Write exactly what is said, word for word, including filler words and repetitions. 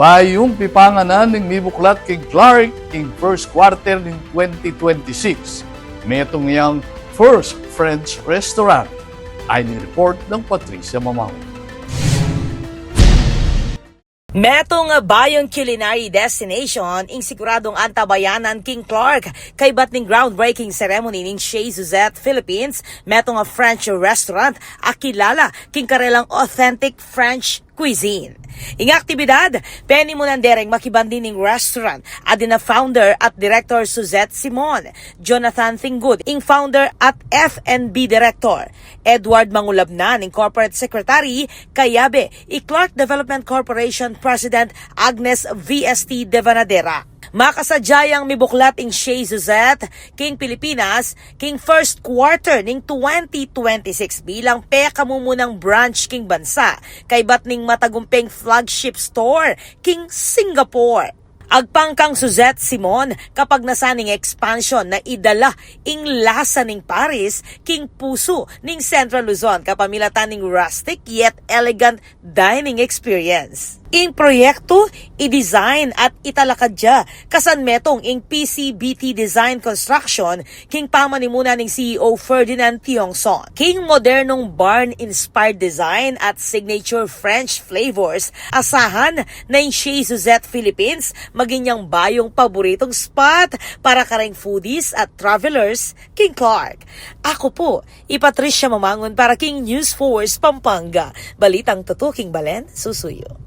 Bayung pipanganan ning mibuklat king Clark king first quarter ning twenty twenty-six. Metung yang first French restaurant. Ay ni report ng Patricia Mamao. Metung bayung culinary destination ing siguradung antabayanan king Clark, kaybat ning groundbreaking ceremony ning Chez Suzette Philippines, metung a French restaurant a kilala king karelang authentic French cuisine. Ing aktibidad, penimunan dereng makibandi ning restaurant a dina founder at director Suzette Simon, Jonathan Thingud, ing founder at F and B director, Edward Mangulabnan, ing corporate secretary, kayabe i Clark Development Corporation President Agnes V S T Devanadera. Makasadya yang mibuklat ing Chez Suzette king Pilipinas king first quarter ning twenty twenty-six bilang pekamumunang branch king bansa, kaybat ning matagumpeng flagship store king Singapore. Agpang kang Suzette Simon, kapagnasan ning expansion na idala ing lasa ning Paris king pusu ning Central Luzon kapamilatan ning rustic yet elegant dining experience. Ing proyektu, i-design at italakad ya kasan metung ing P C B T Design Construction king pamanimuna ning C E O Ferdinand Tiongson. King modernong barn-inspired design at signature French flavors, asahan na ing Chez Suzette Philippines maging yang bayung paboritong spot para kareng foodies at travelers king Clark. Aku pu i Patricia Mamangun para king News Force Pampanga. Balitang tutuking balen, susuyu.